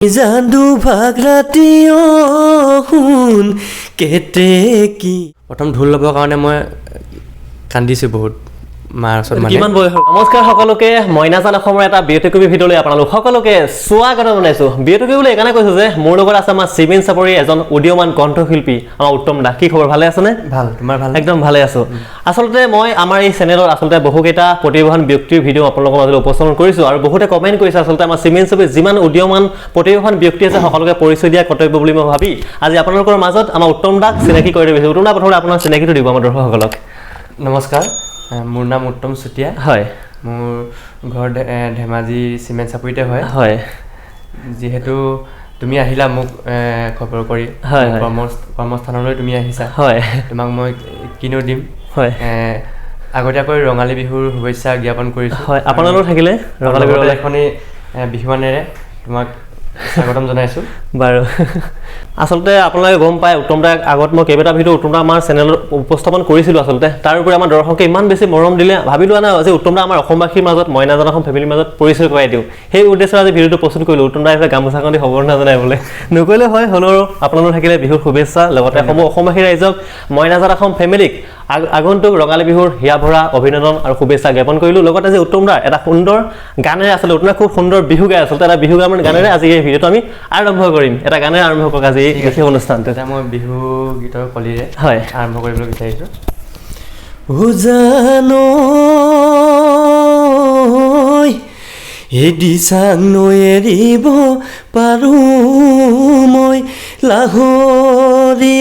জান দুভাগ ৰাতি সোণ কেতেকী। প্ৰথম ঢোল ল'বৰ কাৰণে মই কান্দিছোঁ বহুত মাৰ ওচৰত। মানে কিমান বয়স? নমস্কাৰ সকলোকে, মইনাজান অসমৰ এটা ব্যতিক্ৰমী ভিডিঅ'লৈ আপোনালোক সকলোকে স্বাগতম জনাইছোঁ। ব্যতিক্ৰমী বুলি এইকাৰণে কৈছোঁ যে মোৰ লগত আছে আমাৰ চিমেন চাপৰি এজন উদীয়মান কণ্ঠশিল্পী আমাৰ উত্তম দাস। কি খবৰ, ভালে আছেনে? ভাল, তোমাৰ ভাল? একদম ভালে আছোঁ। আচলতে মই আমাৰ এই চেনেলত আচলতে বহুকেইটা প্ৰতিভাৱান ব্যক্তিৰ ভিডিঅ' আপোনালোকৰ মাজলৈ উপস্থাপন কৰিছোঁ আৰু বহুতে কমেণ্ট কৰিছে। আচলতে আমাৰ চিমেন চাপৰি যিমান উদীয়মান প্ৰতিভাৱান ব্যক্তি আছে সকলোকে পৰিচয় দিয়া কৰ্তব্য বুলি মই ভাবি আজি আপোনালোকৰ মাজত আমাৰ উত্তম দাক চিনাকি কৰি দিব বিচাৰিছোঁ। উত্তম দা, প্ৰথমতে আপোনাৰ চিনাকিটো দিব আমাৰ দৰ্শকসকলক। নমস্কাৰ, মোৰ নাম উত্তম চুতীয়া। হয়। মোৰ ঘৰ ধেমাজি চিমেণ্ট চাপৰিতে হয়। হয়। যিহেতু তুমি আহিলা মোক খবৰ কৰি, হয়। কৰ্মস্থানলৈ তুমি আহিছা, হয়, তোমাক মই কিনো দিম। হয়। আগতীয়াকৈ ৰঙালী বিহুৰ শুভেচ্ছা জ্ঞাপন কৰিছোঁ। হয়, আপোনালোক থাকিলে ৰঙালী বিহুৰ এখনি বিহুৱানেৰে তোমাক স্বাগতম জনাইছোঁ। বাৰু, আচলতে আপোনালোকে গম পায় উত্তম দাক আগত মই কেইবাটা ভিডিঅ' উত্তম দা আমাৰ চেনেলত উপস্থাপন কৰিছিলোঁ। আচলতে তাৰ উপৰি আমাৰ দৰ্শকে ইমান বেছি মৰম দিলে, ভাবিলোঁ না আজি উত্তম দা আমাৰ অসমবাসীৰ মাজত মইনাজান অসম ফেমিলিৰ মাজত পৰিচয় কৰাই দিওঁ। সেই উদ্দেশ্যে আজি ভিডিঅ'টো প্ৰস্তুত কৰিলোঁ। উত্তম দা এইফালে গামোচাখন দি সম্বৰ্ধনা জনাই বোলে নকৰিলে হয়, হ'লেও আপোনালোক থাকিলে বিহুৰ শুভেচ্ছা, লগতে সমূহ অসমবাসী ৰাইজক মইনাজান অসম ফেমিলিক আগন্তুক ৰঙালী বিহুৰ হিয়া ভৰা অভিনন্দন আৰু শুভেচ্ছা জ্ঞাপন কৰিলোঁ। লগতে যে উত্তম দাৰ এটা সুন্দৰ গানেৰে, আচলতে উত্তম খুব সুন্দৰ বিহু গায়, আচলতে এটা বিহু গান গানেৰে আজি এই ভিডিঅ'টো আমি আৰম্ভ কৰিম। এটা গানেৰে আৰম্ভ কৰক আজি এই বিশেষ অনুষ্ঠানটো। এটা মই বিহু গীতৰ কলিৰে হয় আৰম্ভ কৰিবলৈ বিচাৰিছোঁ। জানো এই দিচাং নৈ এৰিব পাৰোঁ মই লাহৰি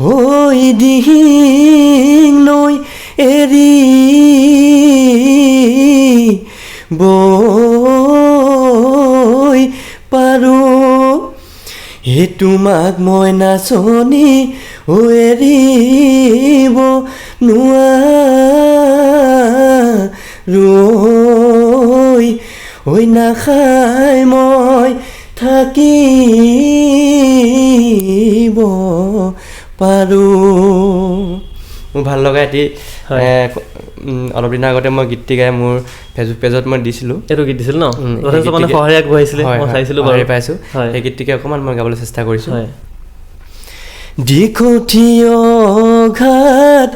ঐ দিহিং নৈ এৰি বৈ পাৰোঁ হে তোমাক মই নাচনী এৰিব নোৱাৰোঁ ঐ নাখাই মই থাকিব পাৰোঁ। মোৰ ভাল লগা এটি অলপ দিনৰ আগতে মই গীতটি গাই মোৰ ফেচবুক পেজত মই দিছিলোঁ। এইটো গীত দিছিল ন? যথেষ্ট মানে সহায় আগবঢ়াইছিলে, মই চাইছিলোঁ বাৰু, পাইছোঁ। সেই গীতটিকে অকণমান মই গাবলৈ চেষ্টা কৰিছোঁ। দীঘঠীয় ঘাট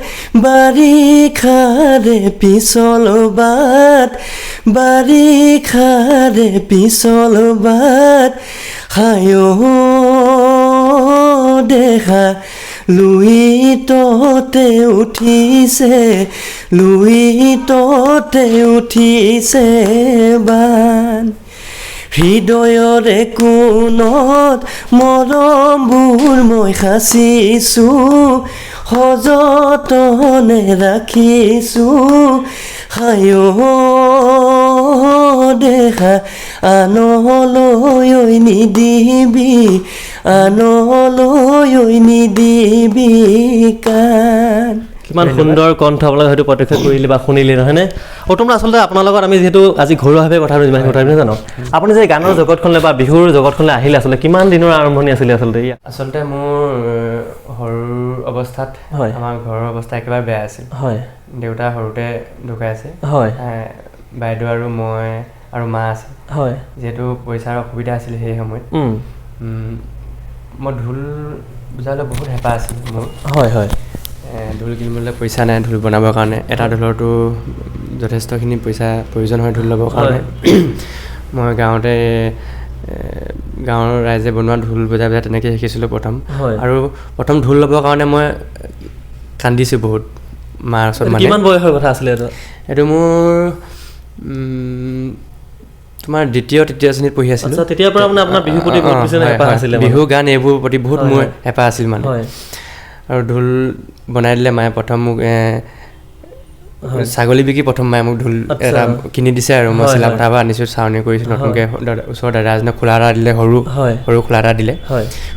বাৰিষাৰে পিছল বাট, বাৰিষাৰে পিছল বাট, হায় দেখা লুইততে উঠিছে, লুইততে উঠিছে বান। হৃদয়ৰে কোণত মৰমবোৰ মই সাঁচিছোঁ, সযতনে ৰাখিছোঁ, হায় দেখা আনলৈ নিদিবি, আনলৈ নিদিবি কাণ। কিমান সুন্দৰ কণ্ঠ, আপোনালোকে হয়তো প্ৰত্যক্ষ কৰিলে বা শুনিলে নহয়নে? উত্তম, আচলতে আপোনাৰ লগত আমি যিহেতু আজি ঘৰুৱাভাৱে কথা পাতিম, যিমানখিনি কথা পাতিম জানো, আপুনি যে গানৰ জগতখনলৈ বা বিহুৰ জগতখনলৈ আহিলে আচলতে কিমান দিনৰ আৰম্ভণি আছিলে আচলতে? আচলতে মোৰ সৰু অৱস্থাত আমাৰ ঘৰৰ অৱস্থা একেবাৰে বেয়া আছিল। হয়। দেউতা সৰুতে ঢুকাইছে। হয়। বাইদেউ আৰু মই আৰু মা আছে। হয়। যিহেতু পইচাৰ অসুবিধা আছিল সেই সময়ত, মই ঢোল বজাবলৈ বহুত হেঁপাহ আছিল মোৰ। হয় হয়। ঢোল কিনিবলৈ পইচা নাই, ঢোল বনাবৰ কাৰণে এটা ঢোলতো যথেষ্টখিনি পইচা প্ৰয়োজন হয় ঢোল ল'বৰ কাৰণে। মই গাঁৱতে গাঁৱৰ ৰাইজে বনোৱা ঢোল বজাই বজাই তেনেকৈ শিকিছিলোঁ প্ৰথম। আৰু প্ৰথম ঢোল ল'বৰ কাৰণে মই কান্দিছোঁ বহুত মাৰ ওচৰত। মানে কিমান বয়সৰ কথা আছিলে এইটো? এইটো মোৰ তোমাৰ দ্বিতীয় তৃতীয় শ্ৰেণীত পঢ়ি আছিলোঁ। তেতিয়াৰ পৰা মানে আপোনাৰ বিহুৰ প্ৰতি বহুত বেছি হেঁপাহ আছিলে? বিহু গান এইবোৰ প্ৰতি বহুত মোৰ হেঁপাহ আছিল মানে। আৰু ঢোল বনাই দিলে মায়ে প্ৰথম মোক, ছাগলী বিকি প্ৰথম মায়ে মোক ঢোল এটা কিনি দিছে। আৰু মই চিলাপথাৰৰ পৰা আনিছোঁ, চাউনি কৰিছোঁ নতুনকৈ। ওচৰৰ দাদা এজনে খোলা এটা দিলে, সৰু সৰু খোলা এটা দিলে,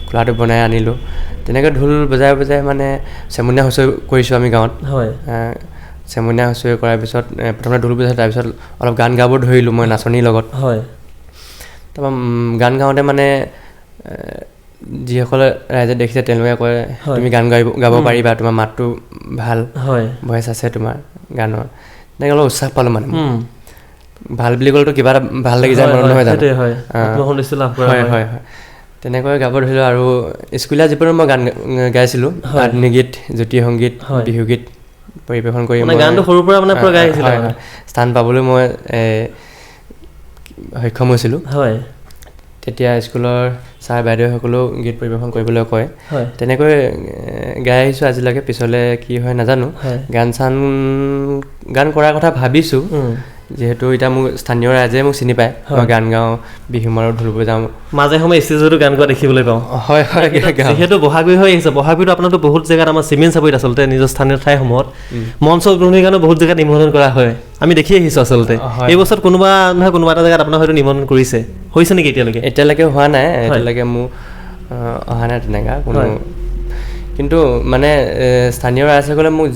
খোলাটো বনাই আনিলোঁ। তেনেকৈ ঢোল বজাই বজাই মানে চেমনীয়া হুঁচৰি কৰিছোঁ আমি গাঁৱত। চেমনীয়া হুঁচৰি কৰাৰ পিছত প্ৰথমতে ঢোল বজাই, তাৰপিছত অলপ গান গাব ধৰিলোঁ মই নাচনীৰ লগত। হয়। তাৰপৰা গান গাওঁতে মানে যিসকলে ৰাইজে দেখিছে তেওঁলোকে কয় তুমি গান গাব পাৰিবা, তোমাৰ মাতটো ভাল, ভইচ আছে তোমাৰ গানৰ। তেনেকৈ অলপ উৎসাহ পালোঁ মানে। ভাল বুলি ক'লেতো কিবা এটা ভাল লাগি যায় মনত, নহয় জানো? হয় হয় হয়, তেনেকৈ গাব ধৰিলোঁ। আৰু স্কুলীয়া জীৱনত মই গান গাইছিলোঁ, আধুনিক গীত, জ্যোতি সংগীত, বিহুগীত পৰিৱেশন কৰি গানটো সৰুৰ পৰা মানে গাই আহিছিলোঁ। স্থান পাবলৈ মই সক্ষম হৈছিলোঁ। হয়, তেতিয়া স্কুলৰ ছাৰ বাইদেউসকলেও গীত পৰিৱেশন কৰিবলৈ কয়, তেনেকৈ গাই আহিছোঁ আজিলৈকে। পিছলৈ কি হয় নাজানো। গান চান গান কৰাৰ কথা ভাবিছোঁ, যিহেতু এতিয়া মোক স্থানীয় ৰাইজে মোক চিনি পায়, মই গান গাওঁ, বিহু মাৰোঁ, ঢোল বজাওঁ, মাজে সময়ে ষ্টেজতো গান গোৱা দেখিবলৈ পাওঁ। হয় হয়, যিহেতু বহাগ বিহু হৈ আহিছে, বহাগ বিহুত আপোনাৰতো বহুত জেগাত আমাৰ চিমেণ্ট চাপৰিত আচলতে নিজৰ স্থানীয় ঠাইসমূহত মঞ্চ উদ্বোধনীৰ কাৰণে বহুত জেগাত নিমন্ত্ৰণ কৰা হয়, আমি দেখি আহিছোঁ আচলতে। এই বছৰত কোনোবা নহয় কোনোবা এটা জেগাত আপোনাৰ হয়তো নিমন্ত্ৰণ কৰিছে, হৈছে নেকি এতিয়ালৈকে? এতিয়ালৈকে হোৱা নাই, এতিয়ালৈকে মোৰ অহা নাই তেনেকুৱা কোনো। কিন্তু মানে স্থানীয় ৰাইজসকলে মোক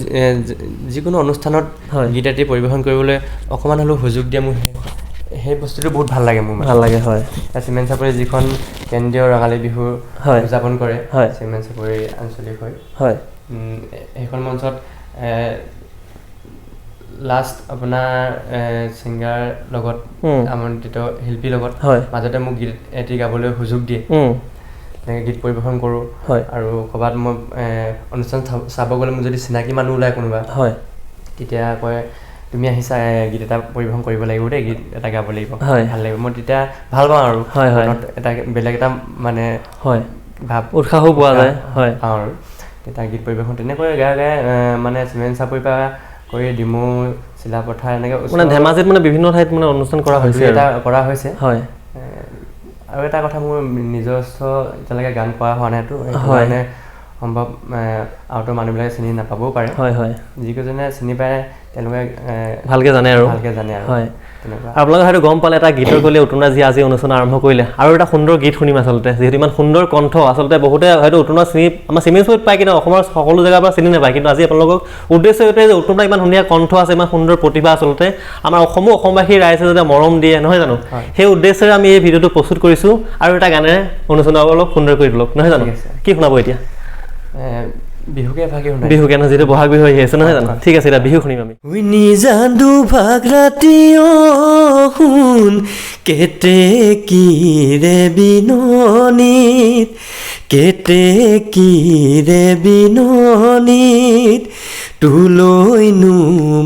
যিকোনো অনুষ্ঠানত গীত এটি পৰিৱেশন কৰিবলৈ অকণমান হ'লেও সুযোগ দিয়ে, মোৰ সেই বস্তুটো বহুত ভাল লাগে। মোৰ ভাল লাগে। হয়, চিমেণ্ট চাপৰি যিখন কেন্দ্ৰীয় ৰঙালী বিহু উদযাপন কৰে, চিমেণ্ট চাপৰি আঞ্চলিক হৈ, হয়, সেইখন মঞ্চত লাষ্ট আপোনাৰ ছিংগাৰ লগত, আমন্ত্ৰিত শিল্পীৰ লগত মাজতে মোক গীত এটি গাবলৈ সুযোগ দিয়ে, তেনেকৈ গীত পৰিৱেশন কৰোঁ। আৰু ক'ৰবাত মই অনুষ্ঠান চাব গ'লে মোৰ যদি চিনাকি মানুহ ওলায় কোনোবা, হয়, তেতিয়া কয় তুমি আহিছা, গীত এটা পৰিৱেশন কৰিব লাগিব দেই, গীত এটা গাব লাগিব, ভাল লাগিব। মই তেতিয়া ভাল পাওঁ আৰু মনত এটা বেলেগ এটা মানে হয় ভাৱ উৎসাহো পোৱা যায়, হয় পাওঁ আৰু তেতিয়া গীত পৰিৱেশন তেনেকৈ গাই গাই মানে চিমেণ্ট চাপৰিৰ পৰা কৰি ডিমৌ, চিলাপথাৰ, এনেকৈ মানে ধেমাজিত মানে বিভিন্ন ঠাইত মানে অনুষ্ঠান কৰা হৈছে, এটা কৰা হৈছে। হয়, আৰু এটা কথা, মোৰ নিজস্ব এতিয়ালৈকে গান কৰা হোৱা নাইতো, সেইটো কাৰণে সম্ভৱ আউটৰ মানুহবিলাকে চিনি নাপাবও পাৰে। হয় হয়, যিকেইজনে চিনি পায় তেওঁলোকে ভালকৈ জানে আৰু ভালকৈ জানে আৰু। হয়, তেনেকুৱা আপোনালোকে হয়তো গম পালে এটা গীতৰ গ'লে উত্তমদা যি আজি অনুষ্ঠান আৰম্ভ কৰিলে। আৰু এটা সুন্দৰ গীত শুনিম আচলতে, যিহেতু ইমান সুন্দৰ কণ্ঠ, আচলতে বহুতে হয়তো উত্তমদা চিনি আমাৰ চিমেণ্ট চাপৰিত পায়, কিন্তু অসমৰ সকলো জেগাৰ পৰা চিনি নাপায়। কিন্তু আজি আপোনালোকক উদ্দেশ্য এইটোৱে যে উত্তমদা ইমান ধুনীয়া কণ্ঠ আছে, ইমান সুন্দৰ প্ৰতিভা, আচলতে আমাৰ অসমো অসমবাসী ৰাইজে যাতে মৰম দিয়ে, নহয় জানো? সেই উদ্দেশ্যেৰে আমি এই ভিডিঅ'টো প্ৰস্তুত কৰিছোঁ আৰু এটা গানেৰে অনুষ্ঠান অলপ সুন্দৰ কৰি তোলক, নহয় জানো? কি শুনাব এতিয়া? বিহুকে ভাগি শুনাই, বিহুকে নহয়, যিহেতু বহাগ বিহু আহি আছে, নহয় জানো? ঠিক আছে, এতিয়া বিহু শুনিম আমি। নিজান দুভাগ ৰাতি সোণ কেতেকীৰে বিননিত, কেতেকীৰে বিননিত, তোলৈনো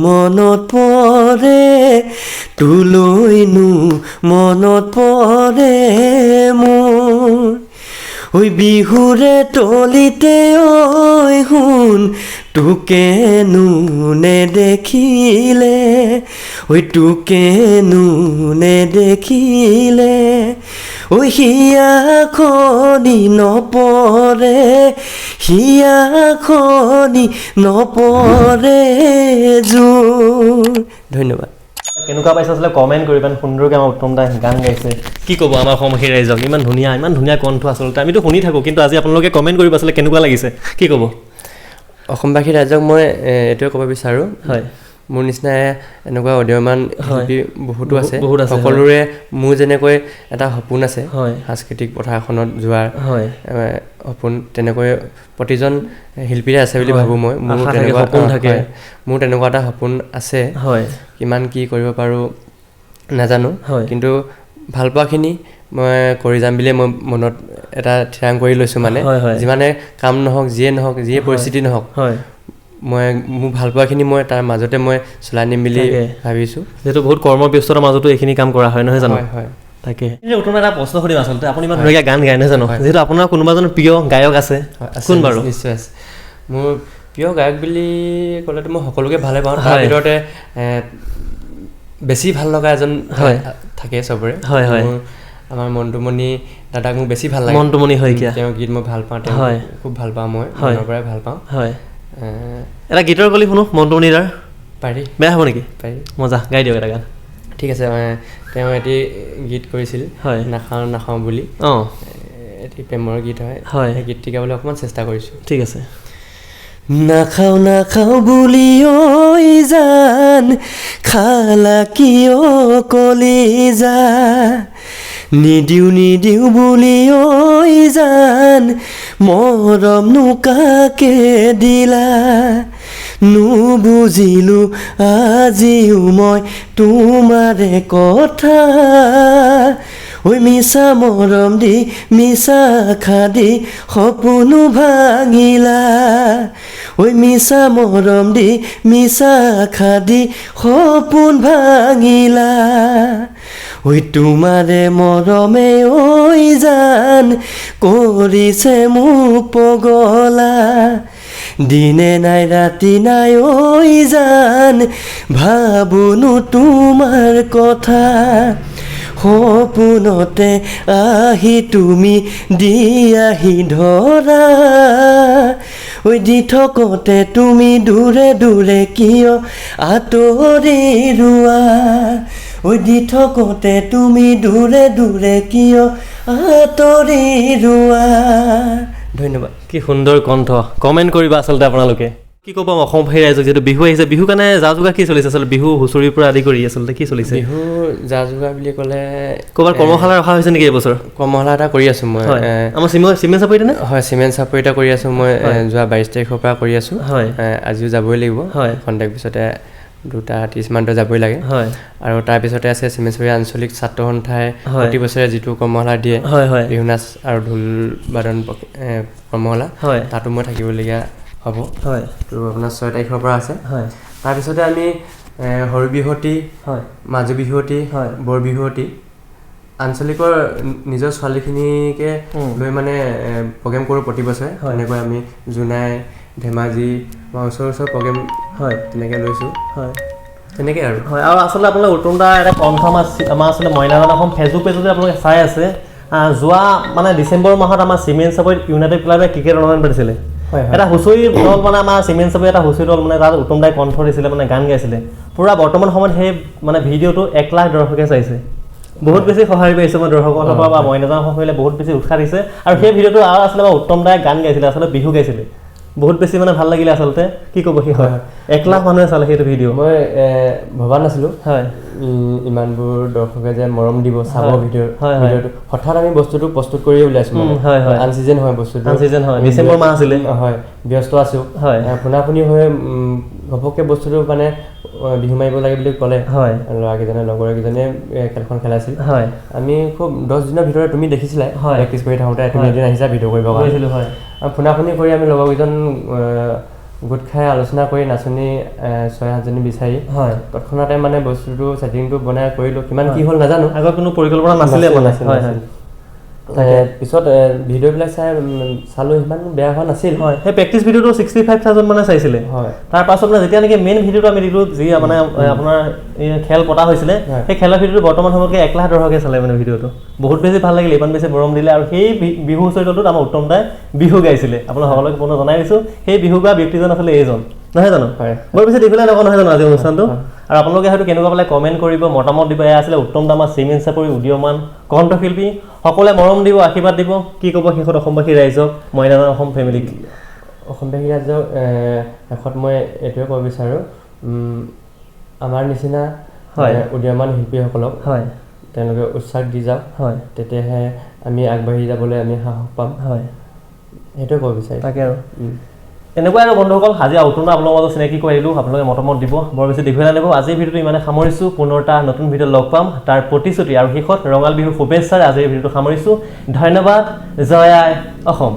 মনত পৰে, তোলৈনো মনত পৰে মোৰ। ঐ বিহুৰে তলিতে ঐ সোণ তোকেনো নেদেখিলে, ঐ তোকেনো নেদেখিলে, ঐ হিয়াখনি নপৰে, হিয়াখনি নপৰে জোৰ। ধন্যবাদ। কেনেকুৱা পাইছে আচলতে কমেণ্ট কৰি, ইমান সুন্দৰকৈ আমাৰ উত্তম দাই গান গাইছে, কি ক'ব আমাৰ অসমবাসী ৰাইজক? ইমান ধুনীয়া, ইমান ধুনীয়া কণ্ঠ, আচলতে আমিতো শুনি থাকোঁ, কিন্তু আজি আপোনালোকে কমেণ্ট কৰিব আচলতে কেনেকুৱা লাগিছে, কি ক'ব? অসমবাসী ৰাইজক মই এইটোৱে ক'ব বিচাৰোঁ, হয়, মোৰ নিচিনা এনেকুৱা উদীয়মান শিল্পী বহুতো আছে, সকলোৰে মোৰ যেনেকৈ এটা সপোন আছে সাংস্কৃতিক পথাৰখনত যোৱাৰ সপোন, তেনেকৈ প্ৰতিজন শিল্পীৰে আছে বুলি ভাবোঁ মই। মোৰ তেনেকুৱা সপোন থাকে, মোৰ তেনেকুৱা এটা সপোন আছে। কিমান কি কৰিব পাৰোঁ নাজানো, কিন্তু ভালপোৱাখিনি মই কৰি যাম বুলিয়ে মই মনত এটা থিৰাং কৰি লৈছোঁ। মানে যিমানে কাম নহওক, যিয়ে নহওক, যিয়ে পৰিস্থিতি নহওক, মই মোৰ ভালপোৱাখিনি মই তাৰ মাজতে মই চলাই নিম বুলি ভাবিছোঁ। যিহেতু বহুত কৰ্মব্যস্ততাৰ মাজতো এইখিনি কাম কৰা হয়, নহয় জানো? হয়। তাকে উত্তম এটা প্ৰশ্ন সুধিম আচলতে, আপুনি ইমান ধুনীয়াকৈ গান গায়, নহয় জানো? যিহেতু আপোনাৰ কোনোবা এজন প্ৰিয় গায়ক আছে, কোন বাৰু? নিশ্চয় আছে। মোৰ প্ৰিয় গায়ক বুলি ক'লেতো মই সকলোকে ভালে পাওঁ, তাৰ ভিতৰতে বেছি ভাল লগা এজন থাকে চবৰে। হয় হয়, আমাৰ মন্টুমণি দাদাক মোক বেছি ভাল লাগে। মন্টুমণি শইকীয়া, তেওঁৰ গীত মই ভাল পাওঁ, তেওঁ খুব ভাল পাওঁ, মই মনৰ পৰাই ভাল পাওঁ। হয়, এটা গীতৰ কলি শুনো মন্টুমণি দাৰ, পাৰি? বেয়া হ'ব নেকি? পাৰি। মজা, গাই দিয়ক এটা গান। ঠিক আছে। তেওঁ এটি গীত কৰিছিল, নাখাওঁ নাখাওঁ বুলি, এটি প্ৰেমৰ গীত হয়। সেই গীতটি গাবলৈ অকণমান চেষ্টা কৰিছোঁ। ঠিক আছে। নাখাওঁ নাখাওঁ বুলি ঐ জান খালা কিয় কলিজা, নিদিওঁ নিদিওঁ বুলি ঐ জান মৰম নোকাকে দিলা, নুবুজিলো আজিও মই তোমাৰে কথা। ঐ মিছা মৰম দি মিছা আশা দি সপোনো ভাঙিলা, ঐ মিছা মৰম দি মিছা আশা দি সপোন ভাঙিলা। ঐ তোমাৰে মৰমে ঐ জান কৰিছে মোক পগলা, দিনে নাই ৰাতি নাই ঐ জান ভাবোনো তোমাৰ কথা। সপোনতে আহি তুমি দিয়াহি ধৰা, ঐ দি থকোতে তুমি দূৰে দূৰে কিয় আঁতৰি ৰোৱা, ঐ দি থকোতে তুমি দূৰে দূৰে কিয় আঁতৰি ৰোৱা। ধন্যবাদ। কি সুন্দৰ কণ্ঠ। কমেণ্ট কৰিবা আচলতে আপোনালোকে। কি ক'ব অসমবাসী ৰাইজক, যিহেতু বিহু আহিছে, বিহু কাৰণে যা যোগাৰ কি চলিছে আচলতে, বিহু হুঁচৰিৰ পৰা আদি কৰি আচলতে কি চলিছে? বিহু যা যোগাৰ বুলি ক'লে ক'ৰবাত কৰ্মশালা ৰখা হৈছে নেকি এইবছৰ? কৰ্মশালা এটা কৰি আছোঁ মই। আমাৰ চিমেণ্ট চাপৰিতে নে? হয়, চিমেণ্ট চাপৰিতে কৰি আছোঁ মই। যোৱা 22 তাৰিখৰ পৰা কৰি আছোঁ। হয়। আজিও যাবই লাগিব। হয়। খন্তেক পিছতে 2:30 মানতে যাবই লাগে। হয়। আৰু তাৰপিছতে আছে চিমেণ্ট চাপৰি আঞ্চলিক ছাত্ৰ সন্থাই প্ৰতি বছৰে যিটো কৰ্মশালা দিয়ে, হয় হয়, বিহু নাচ আৰু ঢোল বাদন কৰ্মশালা, হয়, তাতো মই থাকিবলগীয়া হ'ব। হয়। তো আপোনাৰ 6 তাৰিখৰ পৰা আছে। হয়। তাৰপিছতে আমি সৰু বিহুৱতী, হয়, মাজু বিহুৱতী, হয়, বৰ বিহুৱতী আঞ্চলিকৰ নিজৰ ছোৱালীখিনিকে লৈ মানে প্ৰগ্ৰেম কৰোঁ প্ৰতি বছৰে। তেনেকৈ আমি জোনাই, ধেমাজি বা ওচৰ ওচৰ প্ৰগ্ৰেম, হয়, তেনেকৈ লৈছোঁ। হয়, তেনেকৈ আৰু। হয়। আৰু আচলতে আপোনালোকে উত্তম দাৰ এটা কণ্ঠ আমাৰ আচলতে মইনাজান অসম ফেচবুক পেজতে আপোনালোকে চাই আছে। যোৱা মানে ডিচেম্বৰ মাহত আমাৰ চিমেণ্ট চাপৰিত ইউনাইটেড ক্লাবে ক্ৰিকেট টুৰ্ণামেণ্ট পাতিছিলে। এটা হুঁচৰি দল, মানে আমাৰ চিমেণ্ট চাপৰি এটা হুঁচৰি দল, মানে তাত উত্তম দাই কণ্ঠ দিছিলে, মানে গান গাইছিলে। পূৰা বৰ্তমান সময়ত সেই মানে ভিডিঅ'টো 1 লাখ দৰ্শকে চাইছে। বহুত বেছি সঁহাৰি পাইছে মই দৰ্শকৰ পৰা, বা মইনাজান অসম বহুত বেছি উৎসাহ দিছে। আৰু সেই ভিডিঅ'টো আৰু আচলতে আমাৰ উত্তম দাই গান গাইছিলে, আচলতে বিহু গাইছিলে। বহুত বেছি মানে ভাল লাগিলে আচলতে। কি ক'ব সি? হয়, 1 লাখ মানুহে চালে সেইটো ভিডিঅ'। মই ভবা নাছিলোঁ, হয়, ইমানবোৰ দৰ্শকে যে মৰম দিব, চাব ভিডিঅ'টো। হঠাৎ আমি বস্তুটো প্ৰস্তুত কৰিয়ে উলিয়াইছোঁ। হয় হয়, আনচিজন হয় বস্তুটো। আনচিজন হয়, ডিচেম্বৰ মাহ আছিলে। হয়, ব্যস্ত আছোঁ। হয়। ফোনাফোনি হৈ ঘপককৈ বস্তুটো মানে বিহু মাৰিব লাগে বুলি ক'লে। হয়। ল'ৰাকেইজনে, লগৰকেইজনে খেলখন খেলাইছিল। হয়। আমি খুব 10 দিনৰ ভিতৰত তুমি দেখিছিলা প্ৰেক্টিছ কৰি থাকোঁতে, তুমি এদিন আহিছা ভিডিঅ' কৰিব কাৰণে। হয়। ফোনাফোনি কৰি আমি লগৰকেইজন গোট খাই আলোচনা কৰি নাচনী 6-7জনী বিচাৰি, হয়, তৎক্ষণাতে মানে বস্তুটো ছেটিংটো বনাই কৰিলোঁ। কিমান কি হ'ল নাজানো, আগত কোনো পৰিকল্পনা নাছিলে মানে। হয় হয়। পিছত ভিডিঅ'বিলাক চাই চালোঁ, সিমান বেয়া হোৱা নাছিল। হয়। সেই প্ৰেক্টিচ ভিডিঅ'টো 65,000 মানে চাইছিলে। হয়। তাৰপাছত মানে যেতিয়া নেকি মেইন ভিডিঅ'টো আমি দিলোঁ, যি মানে আপোনাৰ খেল পতা হৈছিলে, সেই খেলৰ ভিডিঅ'টো বৰ্তমান সময়তকৈ 1 লাখ দৰ্শকে চালে মানে ভিডিঅ'টো। বহুত বেছি ভাল লাগিলে, ইমান বেছি মৰম দিলে। আৰু সেই বিহু হুঁচৰি দলটোত আমাৰ উত্তম দাই বিহু গাইছিলে। আপোনাক সকলোকে পুনৰ জনাই দিছোঁ, সেই বিহু গোৱা ব্যক্তিজন আছিলে এইজন, নহয় জানো? হয়। বৰ বেছি দীঘলীয়া নকওঁ, নহয় জানো আজি অনুষ্ঠানটো? আৰু আপোনালোকে হয়তো কেনেকুৱা পালে কমেণ্ট কৰিব, মতামত দিব। এয়া আছিলে উত্তম দা, আমাৰ চিমেণ্ট চাপৰি উদীয়মান কণ্ঠশিল্পী। সকলোৱে মৰম দিব, আশীৰ্বাদ দিব। কি ক'ব শেষত অসমবাসী ৰাইজক, মইনাজান অসম ফেমিলিক? অসমবাসী ৰাইজক শেষত মই এইটোৱে ক'ব বিচাৰোঁ, আমাৰ নিচিনা উদীয়মান শিল্পীসকলক, হয়, তেওঁলোকে উৎসাহ দি যাওক। হয়। তেতিয়াহে আমি আগবাঢ়ি যাবলৈ আমি সাহস পাম। হয়, সেইটোৱে ক'ব বিচাৰিম। তাকে আৰু এনেকুৱাই আৰু বন্ধুসকল, আজি উত্তম দা আপোনালোকৰ মাজত চিনাকি কৰি দিলোঁ। আপোনালোকে মতামত দিব, বৰ বেছি দীঘলীয়া নালাগিব। আজিৰ ভিডিঅ'টো ইমানে সামৰিছোঁ। পুনৰ এটা নতুন ভিডিঅ'ত লগ পাম, তাৰ প্ৰতিশ্ৰুতি আৰু শেষত ৰঙালী বিহুৰ শুভেচ্ছাৰে আজিৰ ভিডিঅ'টো সামৰিছোঁ। ধন্যবাদ। জয় আই অসম।